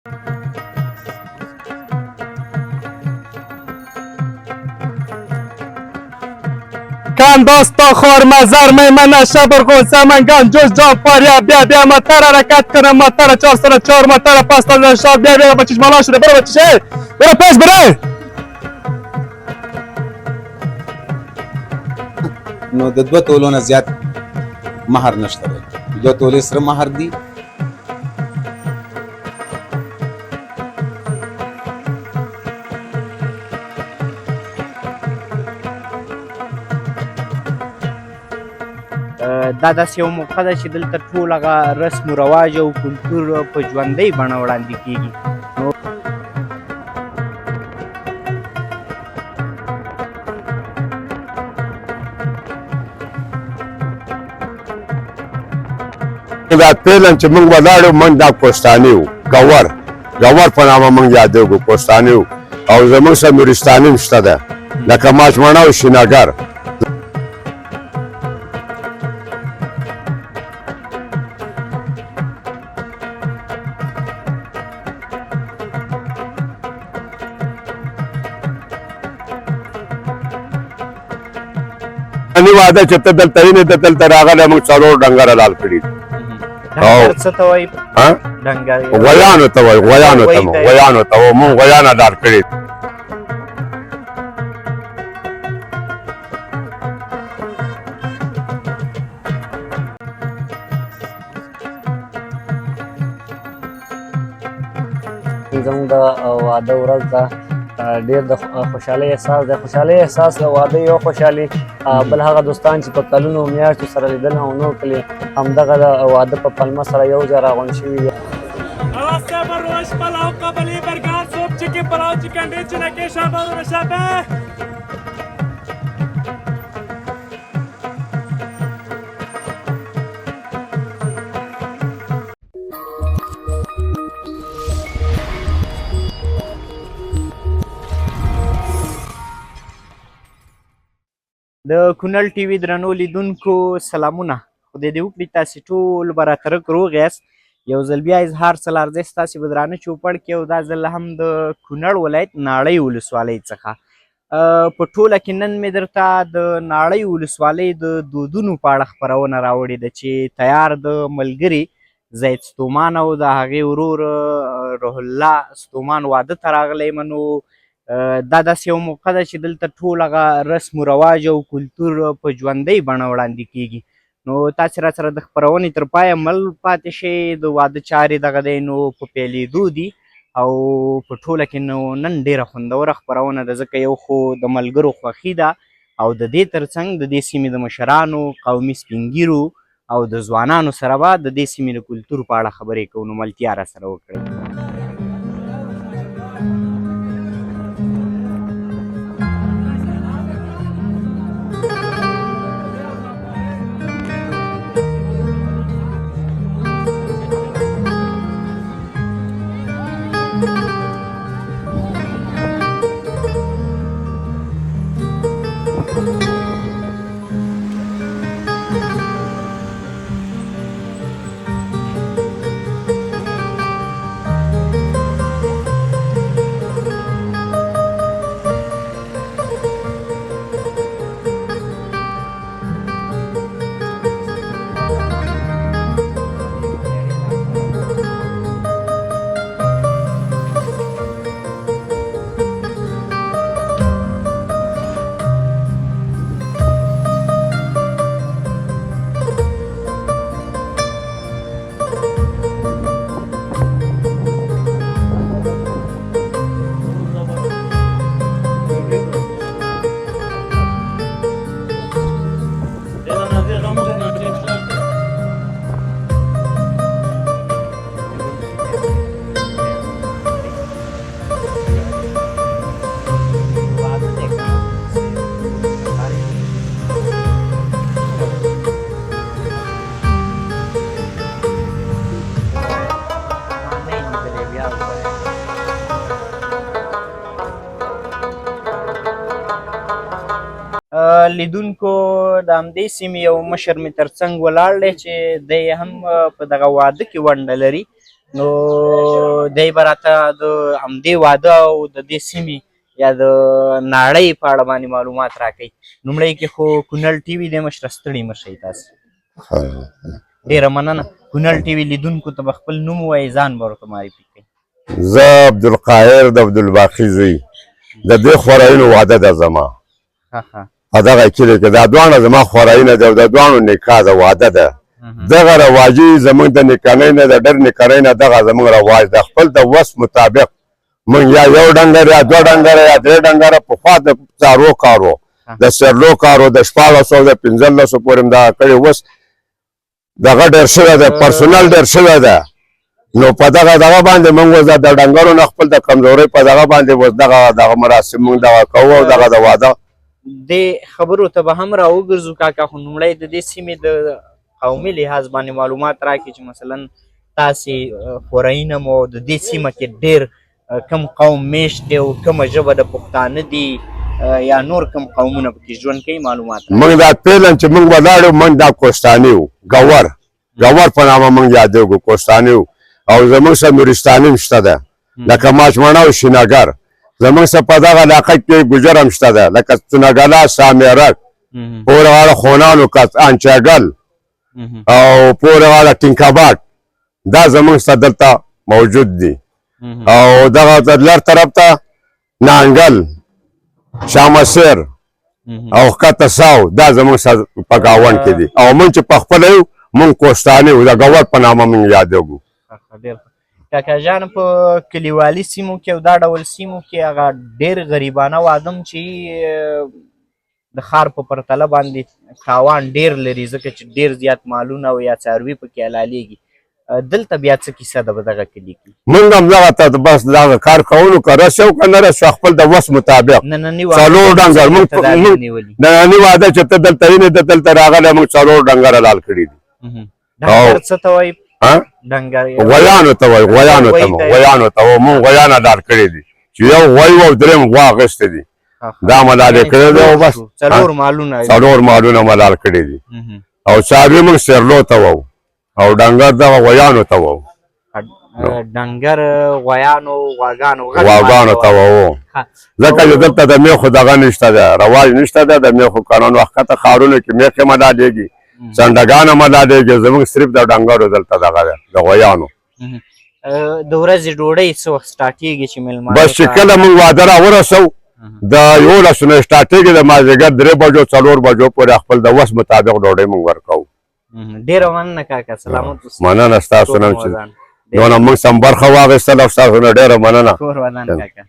کندز، تخار، مزار، میمنه، شبرغان، سمنگان، جوزجان، فاریاب. بیا بیا موتر حرکت کنه. موتر 404، موتر 504. بیا بیا بچش بالا شده. برو بچش، برو پیش برو. نو د 2 تولو نه زیات مهر نشته دی، 2 تولې سره مهر دي. دا داسې یو موقع ده چې دلته ټول هغه رسم و رواج او کلتور په ژوندۍ بڼه وړاندې کیږي. نو دا پیلن چې موږ ولاړو، موږ دا کوستاني وو، ګور ګور په نامه موږ یادېږو، کوستاني وو. او زموږ سره نورستاني هم شته ده، لکه ماچمڼه او شیناګر. نی واده چې ته دلته یې نه دلته راغلی، موږ څلور ډنګره لال کړي. ډنګر څه ته وایي؟ ها؟ ډنګر غویانو ته وایي، غویانو ته، غویانو ته. موږ غویان لال کړي. زموږ د واده ورځ ده، ډېر د خوشحالۍ احساس دی، خوشحالۍ احساس. د واده یو خوشحالي، بل هغه دوستان چې په کلونو میاشتو سره لیدل او نور کلي همدغه د واده په پلمه سره یو ځای راغونډ شوي دي. د کونړ ټي وي درنو لیدونکو سلامونه، خدای دې وکړي تاسې ټول به راته رک روغ یاست. یو ځل بیا اظهار سلارزی ستاسې په درانه چوپړ کې، او دا ځل هم د کونړ ولایت ناړۍ ولسوالۍ څخه. په ټوله کې نن مې درته د ناړۍ ولسوالۍ د دودونو په اړه خپرونه راوړې ده چې تیار د ملګري زید ستومان او د هغې ورور روح الله ستومان واده ته راغلی یم. نو دا داسې یو موقع ده چې دلته ټول هغه رسم و رواج او کلتور په ژوندۍ بڼه وړاندې کیږي. نو تاسې را سره د خپرونې تر پایه مل پاتې شئ. د واده چارې دغه دی نو په پیلېدو دي، او په ټوله کې نو نن ډېره خوندوره خپرونه ده، ځکه یو خو د ملګرو خوښي ده او د دې ترڅنګ د دې سیمې د مشرانو، قومي سپینږیرو او د ځوانانو سره به د دې سیمې د کلتور په اړه خبرې کوو. نو ملتیا را سره وکړئ. ما نه یې لیدلی بیا وګوره. لیدونکو، د همدې سیمې یو مشر مې ترڅنګ ولاړ دی چې دی هم په دغه واده کې ونډه لري. نو دی به راته د همدې واده او د دې سیمې یا د ناړۍ په اړه باندې معلومات راکوي. لومړی کې خو کونړ ټي وي دی مشره، ستړي مه شئ تاسې. ډېره مننه. کونړ ټي وي لیدونکو ته به خپل نوم ووایئ، ځان به ورته معرفي کړئ. زه عبدالقاهر د عبدالباقي زوی، د دې خورایینو واده ده زما. ښه ښه. په دغه کلي کې دا دواړه زما خورایینه ده او د دواړو نکاح ده، واده ده. دغه رواجي زمونږ د نکانۍ نه، د ډېر نکانۍ نه دغه زمونږ رواج ده. خپل د وس مطابق مونږ یا یو ډنګر یا دوه ډنګره یا درې ډنګره، پخوا د څاروو کار و، د سیرلو کار و، د 1600 د 1500 پورې هم دغه کړي. اوس دغه ډېر شوی دی، پرسونل ډېر شوی دی. نو په دغه دغه باندې مونږ اوس د ډنګرو نه خپل د کمزورۍ په دغه باندې اوس دغه دغه مراسم مونږ دغه کوو او دغه د واده. دې خبرو ته به هم راوګرځو کاکا، خو لومړی د دې سیمې د قومي لحاظ باندې معلومات راکړي چې مثلا تاسې خورایینه مو د دې سیمه کې ډېر کم قوم میشت دی او کومه ژبه د پښتانه دي یا نور کم قومونه پکې ژوند کوي، معلومات راکړي. مونږ دا پیلن چې مونږ ولاړو، مونږ دا کوستاني وو، ګور ګور په نامه مونږ یادېږو، کوستاني وو. او زمونږ سره نورستاني هم شته ده، لکه ماچمڼه او شیناګر. زمونږ سره په دغه علاقه کې ګوجر هم شته ده، لکه چنګلا، سامیرک، پورې غاړه خونانو کڅ، انچاګل او پورې غاړه ټینکاباټ، دا زمونږ سره دلته موجود دي. او دغه د لر طرف ته نانګل، شامسیر او ښکته ساو، دا زمونږ سره په ګاونډ کې دي. او مونږ چې په خپله یو، مونږ کوستاني یو، د ګور په نامه مونږ یادېږو. ښه، ډېر ښه. کاکا جان، په کلیوالي سیمو کې او دا ډول سیمو کې هغه ډېر غریبانه واده هم چې د ښار په پرتله باندې تاوان ډېر لري، ځکه چې ډېر زیات مالونه او یا څاروي پکې حلالېږي. دلته بیا څه کیسه ده په دغه کلي کې؟ مونږ هم دغه ته بس دغه کار کوو، نو که رسي او که نه رسي خپل د وس مطابق. ننني واده څلور ډنګر مونږ نیولي. ننني واده چې ته دلته وینې، ته دلته راغلی، مونږ څلور ډنګره حلال کړي دي. ډنګر څه ته وایي؟ ډنګر غویانو ته وایي، غویانو ته، غویانو ته وایي. مونږ غویان حلال کړي دي چې یو غوی و او درېیم غوا اخیستې دي، دا ملالې کړی دی او بس. څلور مالونه، څلور مالونه ملال کړي دي. او څاروي مونږ سیرلو ته وو او ډنګر دغه غویانو ته وو. ډنګر غویانو، غواګانو، غواګانو ته وو. ځکه چې دلته د میخو دغه نشته ده، رواج نشته ده د میخو کنه. نو ښکته ښارونو کې میخې ملالېږي، څنډګانه ملالېږي، زمونږ صرف د ډنګرو دلته دغه ده، د غویانو. د ورځې ډوډۍ څه وخت سټارټېږي چې مېلمانه؟ بس چې کله مونږ واده را ورسو د 11 نه سټارټېږي، د مازدیګر 3 بجو 4 بجو پورې خپل د وس مطابق ډوډۍ مونږ ورکوو. ډېره مننه کاکا، سلامت اوسئ. مننه ستاسو نه چې دونه مونږ سم برخه واخیستله، ستاسو نه ډېره مننه. کور ودان کاکا.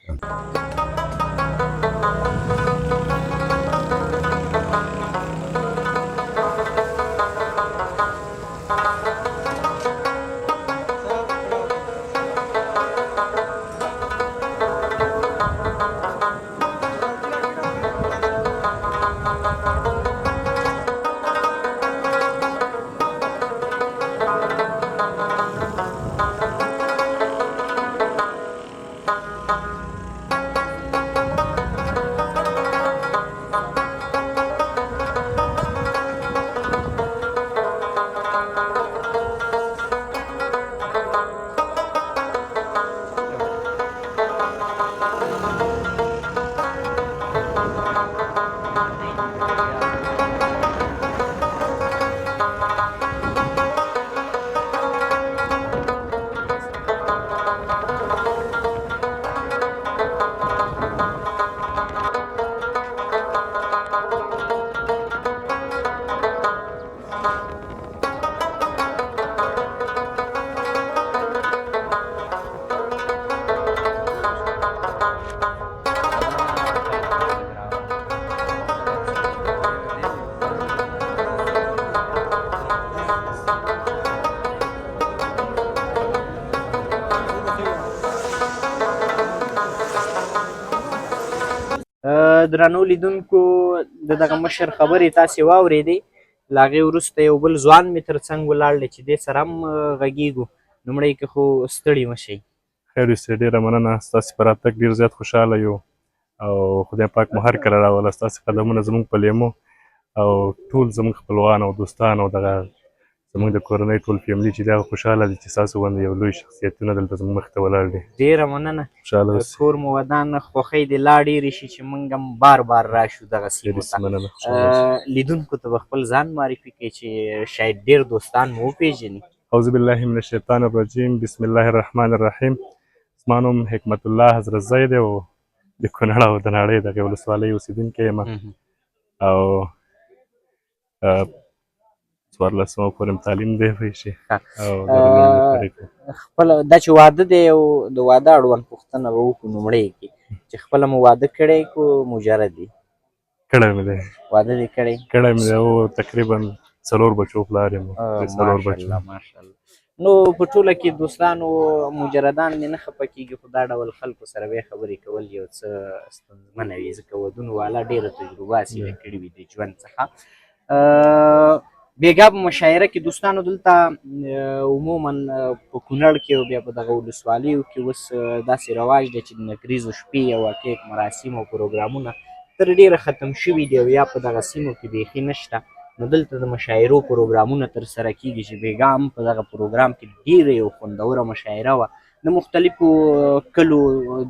درنو لیدونکو، د دغه مشر خبرې تاسې واورېدې. له هغې وروسته یو بل ځوان مې تر څنګ ولاړ دی چې دې سره هم غږېږو. لومړی که خو ستړي مه شئ. خیر اوسئ، ډېره مننه ستاسې په راتګ، ډېر زیات خوشحاله یو او خدای پاک مو هر کله راوله. ستاسې قدمونه زموږ په لیمو او ټول زموږ خپلوان او دوستان او دغه زموږ د کورنۍ ټول فیملی چې دی هغه خوشحاله دي چې ستاسو غوندې یو لوی شخصیتونه دلته زموږ مخې ته ولاړ دي. ډېره مننه. خوشحاله اوسئ. کور مو ودان، خوښۍ دې لا ډېرې شي چې موږ هم بار بار راشو دغه سیمو ته. مننه، خوشحاله اوسئ. لیدونکو ته به خپل ځان معرفي کړئ چې شاید ډېر دوستان مو وپېژني. اعوذ بالله من الشیطان الرجیم، بسم الله الرحمن الرحیم. زما نوم حکمت الله حضرت زی دی او د کونړ او د ناړۍ دغې ولسوالۍ اوسېدونکی یم او 14مو پورې مې تعلیم دی پوه شي او د علومو فارغ یم. خپل دا چې واده دی او د واده اړوند پوښتنه به وکړو لومړی کې چې خپله مو واده کړی کو مجرد دی؟ کړی مې دی. واده دې کړی؟ کړی مې دی او تقریبا 4 بچو پلار یم، د 4 بچو. ماشاءالله ماشاءالله. نو په ټوله کې دوستانو مجردان مې نه خفه کېږي، خو دا ډول خلکو سره بیا خبرې کول یو څه ستونزمنه وي، ځکه ودونو والا ډېره تجربه حاصله کړې وي د ژوند څخه. بېګا په مشاعره کې دوستانو دلته عموما په کونړ کې او بیا په دغه ولسوالیو کې اوس داسې رواج دی چې د نکریزو شپې او عقیق مراسم او پروګرامونه تر ډېره ختم شوي دي او یا په دغه سیمو کې بیخي نشته. نو دلته د مشاعرو پروګرامونه ترسره کېږي چې بېګا هم په دغه پروګرام کې ډېره یو خوندوره مشاعره وه. د مختلفو کلو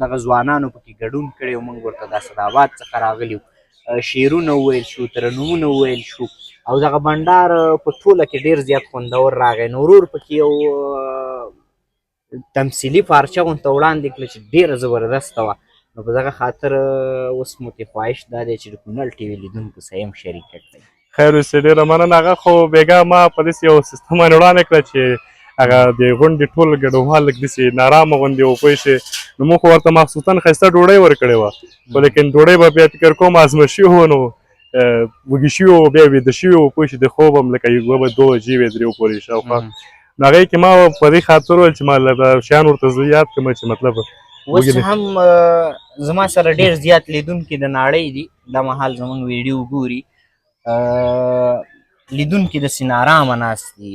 دغه ځوانانو پکې ګډون کړی او موږ ورته د اسداباد څخه راغلي وو. شعرونه وویل شو، ترنمونه وویل شو او دغه بنډار په ټوله کې ډېر زیات خوندور راغی. نو ورور پکې یو تمثیلي پارچه غونته وړاندې کړه چې ډېره زبردسته وه. نو په دغه خاطر اوس مو ترې خواهش دا دی چې د کونړ ټي وي لیدونکو سره یې هم شریکه کړئ. خیر اوسې، ډېره مننه. هغه خو بېګا ما په داسې یو سیستم باندې وړاندې کړه چې هغه د غونډې ټول ګډونوال لږ داسې نارامه غوندې وو پوه شې. نو موږ خو ورته مخصوصا ښایسته ډوډۍ ورکړې وه، خو لیکن ډوډۍ به بیا فکر کوم هضمه شوي وو، نو وږي شوي وو، بیا ویده شوي وو پوه شې. د خوب هم لکه یوه به 2 بجې وې 3 پورې شاوخوا. نو هغې کې ما په دې خاطر وویل چې ما له شیان ورته زه یاد کړم چې مطلب اوس هم زما سره ډېر زیات لیدونکي د ناړۍ دي، دا مهال زموږ ویډیو ګوري. لیدونکي داسې نارامه ناست دي،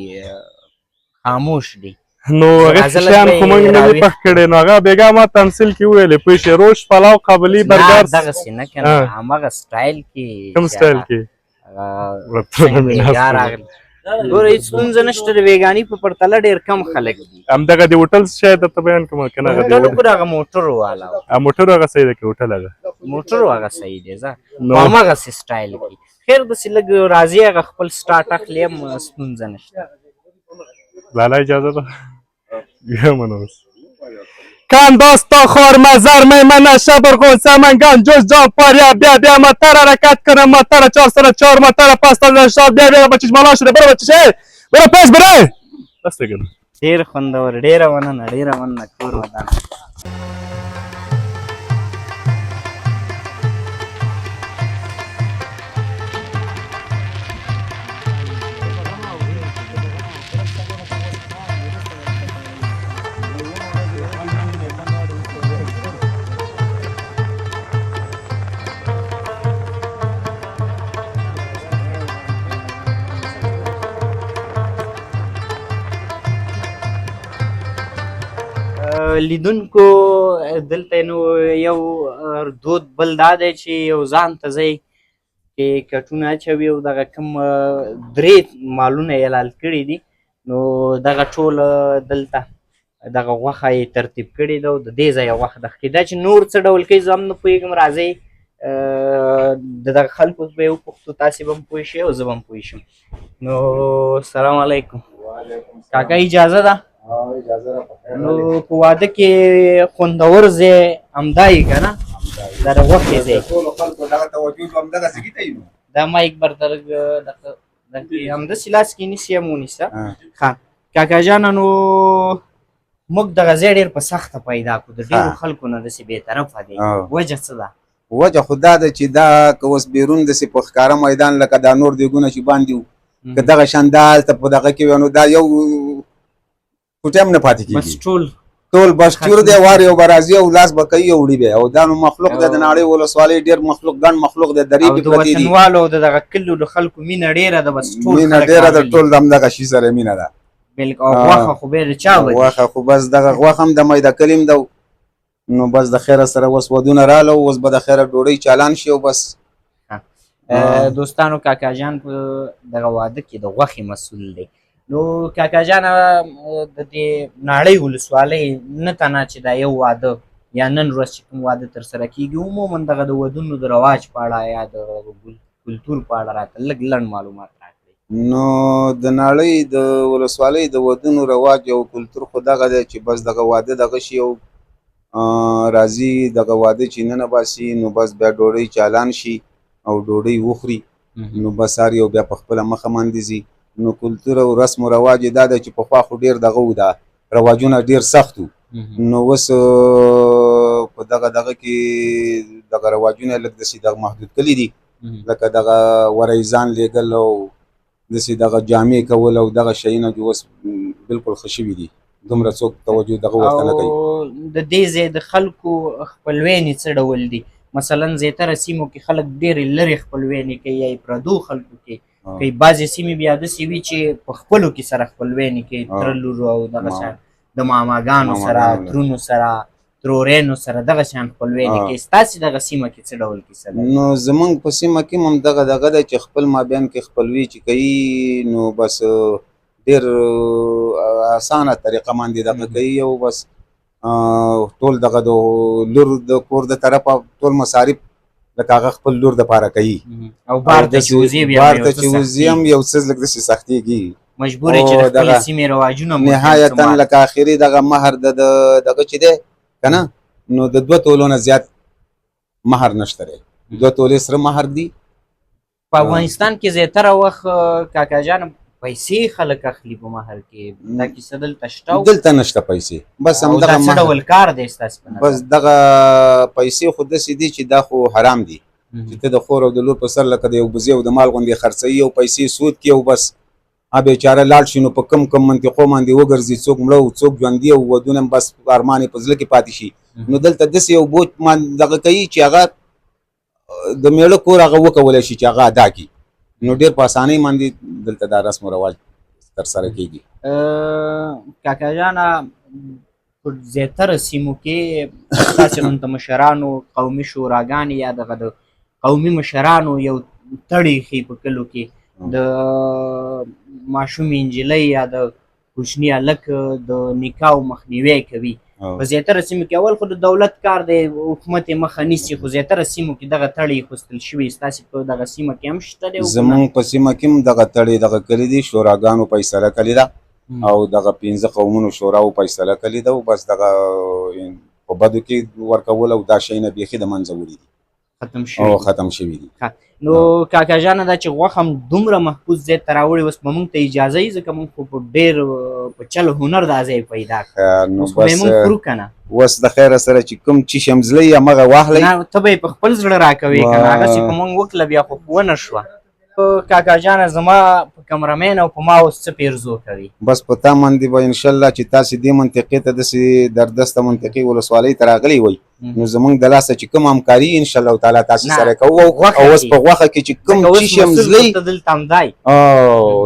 خاموش دي. نو هغه شیان خو موږ نه دي پخ کړی. نو هغه بېګا ما تمثیل کې وویلې پوه شې، روش پلاو قابلي برګر دغسې نه که نه، هماغه سټایل کې. کوم سټایل کې؟ ګوره هېڅ ستونزه نشته، د بېګاني په پرتله ډېر کم خلک دي. همدغه د هوټل شاید درته بیان کوم که نه؟ هوټل وګوره، هغه موټرو والا موټرو هغه صحیح دی که هوټل؟ هغه موټرو هغه صحیح دی، ځه هماغسې سټایل کې. خیر داسې لږ راځي، هغه خپل سټارټ اخلي هم ستونزه نشته. لالا اجازه ده بیا منه اوس. کندز تخار مزار میمنه شبرغون سمنگان جوزجان فاریاب بیا بیا متر حرکت کنه متر 404 متر پس از بیا بیا بچش مالا شده برو بچش برو پس برو بس دیگه. ډېر خوندور، ډېره مننه، ډېره مننه، کور ودان. لیدونکو دلته نو یو دود بل دا دی چې یو ځان ته ځای کې کټونه اچوي او دغه کوم 3 مالونه یې حلال کړي دي، نو دغه ټول دلته دغه غوښه یې ترتیب کړې ده او د دې ځایه غوښه ده. دا چې نور څه ډول کوي زه هم نه پوهېږم. راځئ د دغه خلکو به یې وپوښتو، تاسې به هم پوه شئ او زه به هم پوه شم. نو السلام علیکم کاکا، اجازه ده؟ نو په واده کې خوندور ځای همدا یې که نه، دا د غوښې ځای. دا مایک بر همداسې لاس کې نیسي هم ونیسه. ښه کاکا جانه، نو موږ دغه ځای ډېر په سخته پیدا کړو، د ډېرو خلکو نه داسې بېطرفه دی، وجه څه ده؟ وجه خو دا ده چې دا که اوس بیرون داسې په ښکاره میدان لکه دا نور دیګونه چې باندې وو، که دغه شان دا هلته په دغه کې وي، نو دا یو کوټه هم نه پاتې کېږي. بس ټول ټول بس چور دی، وار یو به راځي او لاس به کوي او وړي به. او دا نو مخلوق دی، د ناړۍ ولسوالۍ ډېر مخلوق، ګڼ مخلوق دی، درې او پې د پرتې دي. وطنوالو او د دغه کلیو د خلکو مینه ډېره ده، بس ټول مینه خلک ډېره ده، راغلي. ټول د همدغه شي سره مینه ده. بالکل. او غوښه خو بیا د چا به دي؟ غوښه خو بس دغه غوښه هم د میده کلي هم ده. نو بس د خیره سره اوس ودونه راله، اوس به د خیره ډوډۍ چالان شي او بس. دوستانو کاکا جان په دغه واده کې د غوښې مسؤل دی. نو کاکا جانه، د دې ناړۍ ولسوالۍ نه تنها چې دا یو واده یا نن ورځ چې کوم واده ترسره کېږي، عموما دغه د ودونو د رواج په اړه یا د کلتور په اړه راته لږ لنډ معلومات راکړئ. نو د ناړۍ د ولسوالۍ د ودونو رواج او کلتور خو دغه دی چې بس دغه واده دغه شي او راځي، دغه واده چې ننه باسي نو بس بیا ډوډۍ چالان شي او ډوډۍ وخوري، نو بس هر یو بیا په خپله مخه باندې ځي. نو کلتور او رسم و رواج یې دا دی چې پخوا خو ډېر دغه و، دا رواجونه ډېر سخت وو. نو اوس په دغه دغه کې دغه رواجونه لږ داسې دغه محدود کړي دي، لکه دغه وریځان لېږل او داسې دغه جامې کول او دغه شیونه چې اوس بالکل ښه شوي دي، دومره څوک توجه دغه ورته نه کوي. او د دې ځای د خلکو خپلوینې څه ډول دي؟ مثلا زیاتره سیمو کې خلک ډېرې لرې خپلوینې کوي یا یې پردو خلکو کې کوي، بعضې سیمې بیا داسې وي چې په خپلو کې سره خپلوینې کوي، تره لورو او دغه شان د ماماګانو سره، ترونو سره، ترورینو سره دغه شان خپلوینې کوي. ستاسې دغه سیمه کې څه ډول کیسه ده؟ نو زمونږ په سیمه کې هم دغه دغه ده چې خپل مابین کې خپلوي چې کوي نو بس ډېر اسانه طریقه باندې دغه کوي او بس ټول دغه د لور د کور د طرفه ټول مصارف لکه هغه خپل لور دپاره کوي. او بار ته چې وځي بیا بار ته چې وځي هم یو څه لږ داسې سختېږي، مجبور یې چې د خپلې سیمې رواجونه نهایتاً لکه اخري دغه مهر د دغه چې دی که نه، نو د 2 تولو نه زیات مهر نشته دی، 2 تولې سره مهر دي. په افغانستان کې زیاتره وخت کاکا جان پیسې خلک اخلي په مهر کې، دا کیسه دلته شته؟ دلته نشته پیسې، بس همدغه څه ډول کار دی ستاسې په نظر؟ بس دغه پیسې خو داسې دي چې دا خو حرام دي، چې ته د خور او د لور په سر لکه د یو بزې او د مال غوندې خرڅوي او پیسې سود کړي او بس بیچاره لاړ شي نو په کم کم منطقو باندې وګرځي، څوک مړه او څوک ژوندي او ودونه هم بس ارمان یې په زړه کې پاتې شي. نو دلته داسې یو بوج دغه کوي چې هغه د مېړه کور هغه وکولی شي چې هغه ادا کړي، نو ډېر په اسانۍ باندې دلته دا رسم و رواج ترسره کېږي. کاکا جانه، په زیاتره سیمو کې ستاسې غوندې مشرانو قومي شوراګانې یا دغه د قومي مشرانو یو تړي ښي په کلو کې د ماشومې نجلۍ یا د کوچني هلک د نکاح مخنیوی کوي. په زیاتره سیمو کې اول خو د دولت کار دی، حکومت یې مخه نیسي، خو زیاتره سیمو کې دغه تړې ایښودل شوي. ستاسې په دغه سیمه کې هم شته دی؟ زمونږ په سیمه کې هم دغه تړې دغه کلي دي، شوراګانو فیصله کړې ده او دغه 5 قومونو شوراو فیصله کړې ده او بس دغه په بدو کې ورکول او دا شیونه بیخي د منځه وړي دي، ختم شوي دي. نو کاکا جانه، دا چې غوښه هم دومره محفوظ ځای ته راوړې، اوس به موږ ته اجازه وي، ځکه موږ خو په ډېر په چل هنر دا ځای پیدا کړ. نو اوس خو به یې موږ خورو که نه؟ اوس د خیره سره چې کوم چي شمزلی همغه واخلئ. نه، ته به یې په خپل زړه راکوې که نه؟ هغسې خو موږ وکړه بیا خو ونه شوه. کاکا جانه، زما په کمرمین او په ما اوس څه پیرزو کوي؟ بس په تا باندې به انشاءالله چې تاسې دې منطقې ته داسې دردسته منطقې ولسوالۍ ته راغلي وئ، نو زمونږ د لاسه چې کوم همکاري انشاءالله تعالی تاسې سره کوو. او اوس په غوښه کې چې کوم چی شمزلی دلته همدای،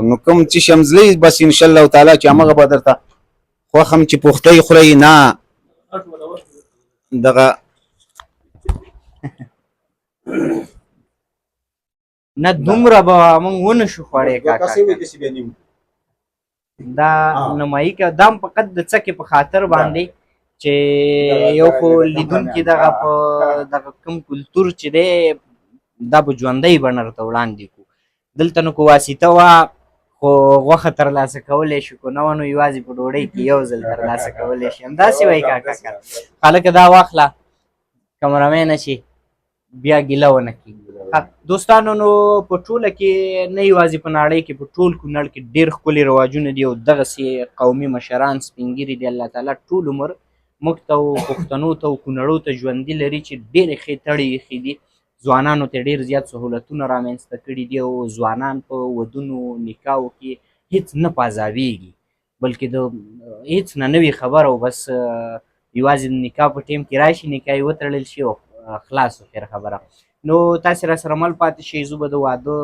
نو کوم چی شمزلی بس انشاءالله تعالی چې همغه به درته خوښه هم چې پوښتۍ خورئ نه دغه نه دومره به موږ ونه شو خوړی کاکا. دا نمایي که دا هم فقط د څکې په خاطر باندې چې یو خو لیدونکي دغه په دغه کوم کلتور چې دی دا به ژوندی بڼه راته وړاندې کړو. دلته نو که واسطه وه خو غوښه ترلاسه کولی شو، که نه وه نو یوازې په ډوډۍ کې یو ځل ترلاسه کولی شي. همداسې وایي کاکا. هلکه دا واخله کمرمینه چې بیا ګیله ونه کړي. دوستانو، نو په ټوله کې نه یوازې په ناړۍ کې، په ټول کونړ کې ډېر ښکلي رواجونه دي او دغسې قومي مشران سپینږیري دي. الله تعالی ټول عمر موږ ته او پښتنو ته او کونړو ته ژوندي لري چې ډېرې ښې تړې ایښې دي. ځوانانو ته ډېر زیات سهولتونه رامنځته کړي دي او ځوانان په ودونو نکاحو کې هیڅ نه پازاویږي، بلکې د هیڅ نه نوي خبر او بس یوازې د نکاح په ټیم کې راشي، نکاح یې وتړل شي او خلاص خیر خبره. نو تاسې را سره مل پاتې شئ. زه به د واده،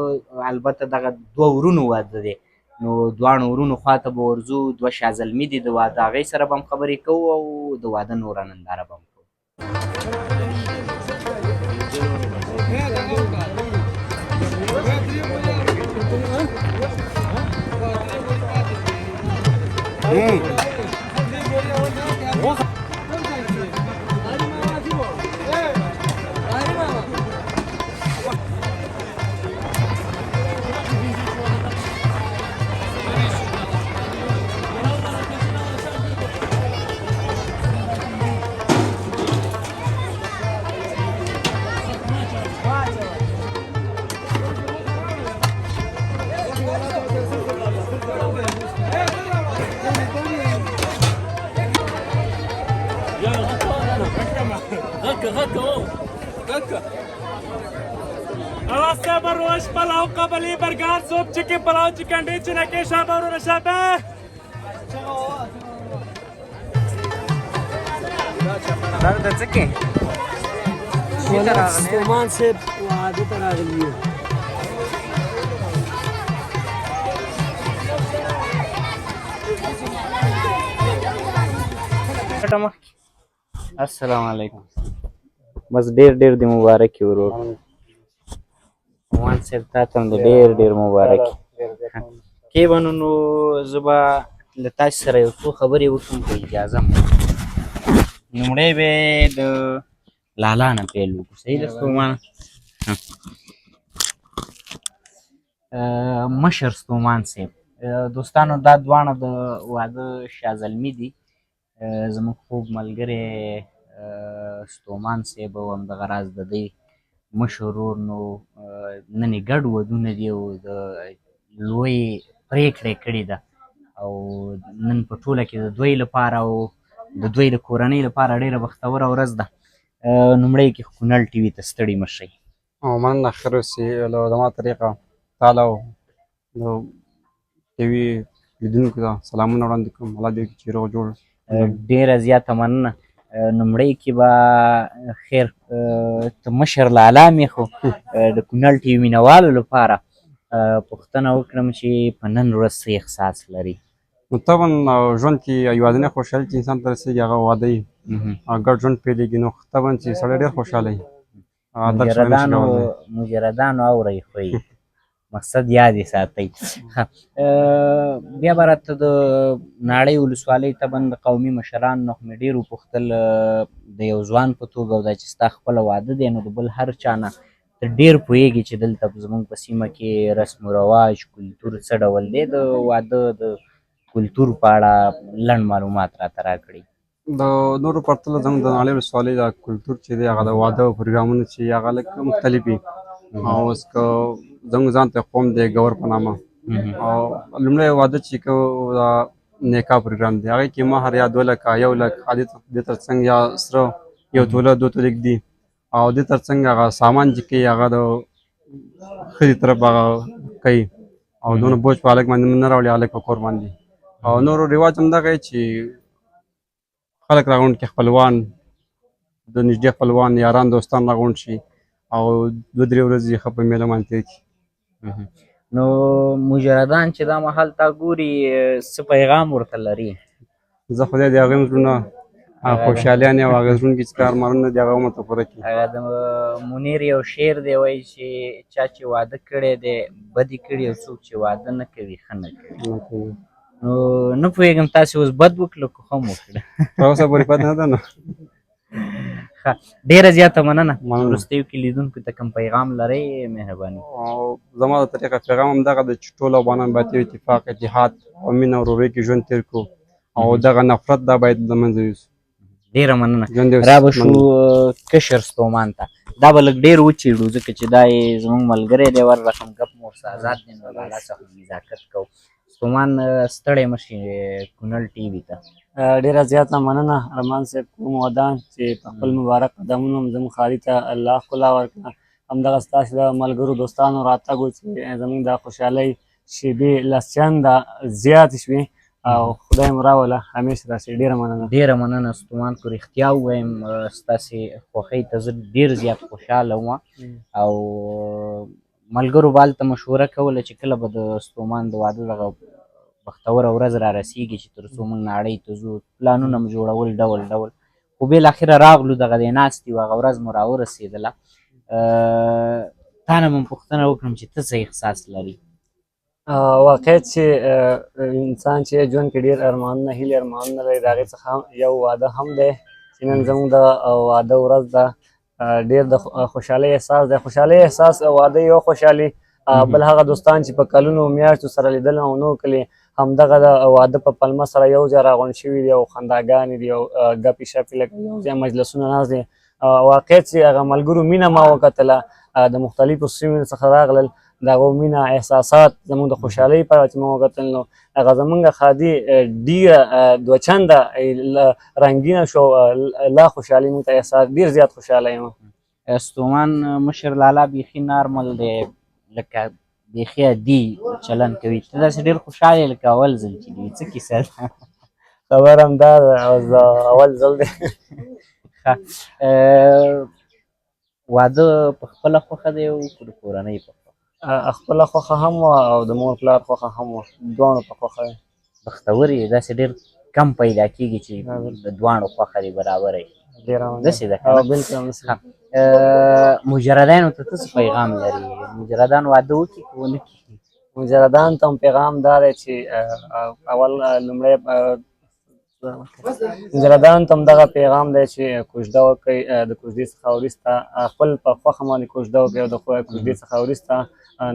البته دغه 2 ورونو واده دی، نو دواړو ورونو خواته به ورځو. 2 شازلمي دي د واده، هغې سره به هم خبرې کوو او د واده نوره ننداره به هم کوو. پلاو قابلی برګر سوپ چکن پلاو چکن ډی چنکه شابه ورونه شابه. دا د څه کې؟ ستومان صاحب واده ته راغلي یو. ټه مخکې. السلام علیکم. بس ډېر ډېر دې مبارک وي ورور. ستومان صاحب تا ته هم دې ډېر ډېر مبارک وي. کې به نو زه به له تاسو سره یو څو خبرې وکړم په اجازه مو. لومړی به د لالا نه پیل وکړو، صحیح ده ستومانه؟ مشر ستومان صاحب، دوستانو دا دواړه د واده شاه زلمي دي. زموږ خوږ ملګری ستومان صاحب او همدغه راز د دی مشر ورور، نو نن یې ګډ ودونه دي او د لویې پرېکړه یې کړې ده او نن په ټوله کې د دوی لپاره او د دوی د کورنۍ لپاره ډېره بختوره ورځ ده. لومړی کې کونړ ټي وي ته ستړي مه شئ. او مننه، خیر اوسې. له زما طریقه تاله او د ټي وي لیدونکو ته سلامونه وړاندې کوم. الله دې وکړي چې روغ جوړ. ډېره زیاته مننه. لومړی کې به خیر ته مشر لالا مې خو د کونړ ټي وي مینهوالو لپاره پوښتنه وکړم چې په نن ورځ څه احساس لري؟ نو طبعا ژوند کې یوازینۍ خوشحالي چې انسان ته رسېږي هغه واده وي او ګډ ژوند پیلېږي، نو طبعا چې سړی ډېر خوشحاله وي. هغه درک سړی نشي مجردانو کولی. مجردانو اورئ خو یې مقصد یاد یې ساتئ. ښه، بیا به راته د ناړۍ ولسوالۍ طبعا د قومي مشرانو نه خو مې ډېر وپوښتل، د یو ځوان په توګه او دا چې ستا خپله واده دی نو د بل هر چا نه ته ډېر پوهېږې چې دلته زموږ په سیمه کې رسم و رواج کلتور څه ډول دی، د واده د کلتور په اړه لنډ معلومات راته راکړئ. د نورو پرتله زموږ د ناړۍ ولسوالۍ دا کلتور چې دی هغه د واده او پروګرامونه چې هغه لږ مختلف وي. او اوس که زموږ ځان ته قوم دی ګور په نامه، او لومړی واده چې کو دا نکاح پروګرام دی، هغې کې مهر یا 2 لکه 1 لک دې ترڅنګ یا سره یو توله دوه تولې ږدي، او دې ترڅنګ هغه سامان چې کوي هغه د ښځې طرف هغه کوي، او دونه بوج په هلک باندې نه راوړي، هلک په کور باندې. او نورو رواج هم دغه دی چې خلک راغونډ کړي، خپلوان د نږدې خپلوان یاران دوستان راغونډ شي او دوه درې ورځې ښه په مېله باندې تېر کړي. نو مجردان چې دا مهال تا ګوري څه پیغام ورته لري؟ زه خدای دې هغوی هم زړونه خوشحالیانې او هغه زړونو کې چې کار ارمانونه دي هغه هم ورته پوره کړي. هغه د منیر یو شعر دی، وایي چې چا چې واده کړی دی بد یې کړي او څوک چې واده نه کوي ښه نه کوي. نو نه پوهېږم تاسې اوس بد وکړه که ښه مو وکړه؟ تر اوسه پورې پته نه ده نو. ښه، ډېره زیاته مننه. مننه. وروستیو کې لیدونکو ته کوم پیغام لرئ مهرباني؟ او زما د طریقه پیغام هم دغه دی چې ټول افغانان باید یو اتفاق، اتحاد او مینه ورورۍ کې ژوند تېر کړو او دغه نفرت دا باید له منځه یوسو. ډېره مننه. ژوند دې را به اوسې. شو کشر ستومان ته، دا به لږ ډېر وچېړو ځکه چې دا یې زموږ ملګری دی، ور رقم ګپ مو ورسره ازاد دی، نو لالا څخه نزاکت کوو. ستومان ستړی مه شي کونړ ټي وي ته. ډېره زیاته مننه ارمان صاحب، کوم ودان چې په خپل مبارک قدمونو هم زموږ ښاري ته الله ښکلا ورکړه. همدغه ستاسې د ملګرو دوستانو راتګ و چې زموږ د خوشحالۍ شېبې لس چنده زیاتې شوې او خدای مو راوله همیش راشي. ډېره مننه. ډېره مننه ستومان، که رښتیا ووایم ستاسې خوښۍ ته زه ډېر زیات خوشحاله وم او ملګرو به هلته مشوره کوله چې کله به د ستومان د واده دغه بختوره ورځ را رسېږي چې تر څو موږ ناړۍ ته ځو، پلانونه مو جوړول ډول ډول، خو بالاخره راغلو دغه دی ناست یو، هغه ورځ مو راورسېدله. تا نه به پوښتنه وکړم چې ته څه احساس لري؟ واقعیت چې انسان چې ژوند کې ډېر ارمانونه، هیلې، ارمانونه لري، د هغې څخه یو واده هم دی چې نن زموږ د واده ورځ ده. ډېر د خوشحالۍ احساس دی. خوشحالۍ احساس، واده یو خوشحالي، بل هغه دوستان چې په کلونو میاشتو سره لیدل او نو کلي همدغه د واده په پلمه سره یو ځای راغونډ شوي دي او خنداګانې دي او ګپې شپې، لکه یو ځای مجلسونه ناست دي. واقعیت چې هغه ملګرو مینه ما وکتله، د مختلفو سیمو څخه راغلل، د هغو مینه، احساسات زموږ د خوشحالۍ په اړه چې موږ وکتل، نو هغه زموږ ښادي ډېره دوه چنده رنګینه شو. لا خوشحالي موږ ته احساس، ډېر زیات خوشحاله یم. ستومان مشر لالا بیخي نارمل دی، لکه بیخي عادي چلند کوي. ته داسې ډېر خوشحال یې لکه اول ځل چې دی. څه کیسه ده؟ خبر هم دا ده، اول ځل دی. ښه، واده په خپله خوښه دی او که د کورنۍ په خوښه؟ خپله خوښه هم وه او د مور پلار خوښه هم وه، دواړو په خوښه وه. بختور یې، داسې ډېر کم پیدا کېږي چې د دواړو خوښه دې برابره وي. ډېره داسې ده که نه؟ بالکل همداسې. مجردانو ته ته څه پیغام لرې؟ مجردان واده وکړي که ونه کړي؟ مجردان ته هم پیغام دا دی چې اول لومړی مجردان ته هم دغه پیغام دی چې کوژده وکړئ، د کوژدې څخه وروسته خپل په خوښه باندې کوژده وکړئ او د کوژدې څخه وروسته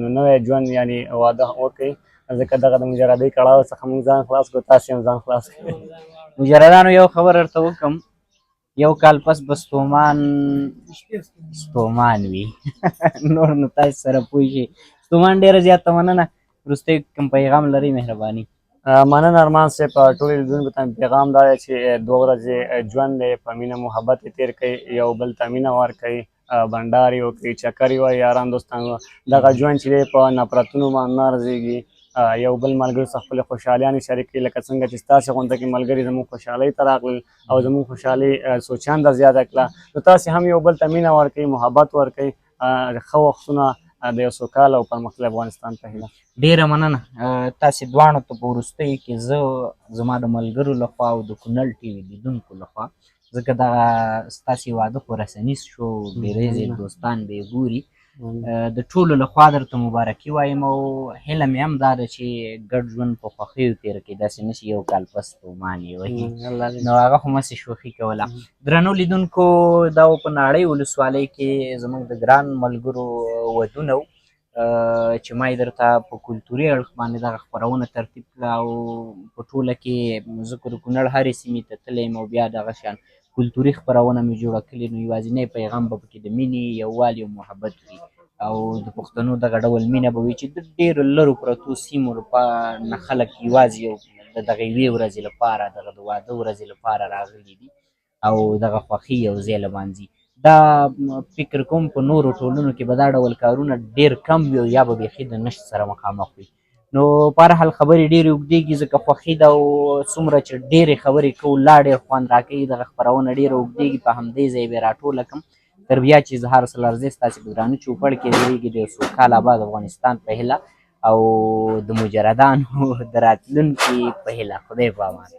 نو نوی ژوند یعنی واده وکړئ، ځکه دغه د مجردۍ کړاو څخه موږ ځان خلاص کړو، تاسې هم ځان خلاص کړئ. مجردانو یو خبر درته وکړم، یو کال پس به ستومان ستومان وي. نور نو تاسو سره پوه شئ. ستومان، ډېره زیاته مننه. وروستی کوم پیغام لرئ؟ مهرباني. مننه ارمان صاحب. ټولو لیدونکو ته مې پیغام دا دی چې دوه ورځې ژوند دی، په مینه محبت یې تېر کړئ، یو بل ته مینه ورکړئ، بنډار یې وکړئ، چکر یې وهئ، یاران دوستان. دغه ژوند چې دی په نفرتونو باندې نه ارزېږي. یو بل ملګرو سره خپلې خوشحالیانې شریک کړئ، لکه څنګه چې ستاسې غونډه کې ملګري زموږ خوشحالۍ ته راغلل او زموږ خوشحالي څو چنده زیاته کړه، نو تاسې هم یو بل ته مینه ورکړئ، محبت ورکړئ. ښه وختونه د یو سوکاله او پرمختللي افغانستان په هیله. ډېره مننه تاسې دواړو ته. په وروستیو کې زه زما د ملګرو لخوا او د کونړ ټي وي لیدونکو لخوا، ځکه دغه ستاسې واده خو رسنیز شو، ډېری زیات دوستان به یې ګوري، د ټولو لخوا درته مبارکي وایم او هیله مې هم دا ده چې ګډ ژوند په خوښیو تېر کړئ، داسې نه چې یو کال پس ستومان یې وهي. نو هغه خو مسې شوخي کوله. درنو لیدونکو، دا و په ناړۍ ولسوالۍ کې زموږ د ګران ملګرو ودونه و چې ما یې درته په کلتوري اړخ باندې دغه خپرونه ترتیب کړه. او په ټوله کې زه که د کونړ هرې سیمې ته تللی یم او بیا دغه شان کلتوري خپرونه مې جوړه کړې، نو یوازینی پیغام به پکې د مینې، یووالي او محبت وي او د پښتنو دغه ډول مینه به وي چې د ډېرو لرو پرتو سیمو نه خلک یوازې یو د دغه یوې ورځې لپاره، دغه د واده ورځې لپاره راغلي دي او دغه خوښي یو ځای لمانځي. دا فکر کوم په نورو ټولنو کې به دا ډول کارونه ډېر کم وي او یا به بیخي د نشت سره مخامخ وي. نو په هر حال خبرې ډېرې اوږدېږي، ځکه خوښي ده او څومره چې ډېرې خبرې کوو لا ډېر خوند راکوي. دغه خپرونه ډېره اوږدېږي، په همدې ځای به یې راټوله کړم. تر بیا چې اظهار سلارزی ستاسې په درانه چوپړ کې ځایېږي، د یو سوکاله اباد افغانستان په هیله او د مجردانو د راتلونکي په هیله. خدای په امان.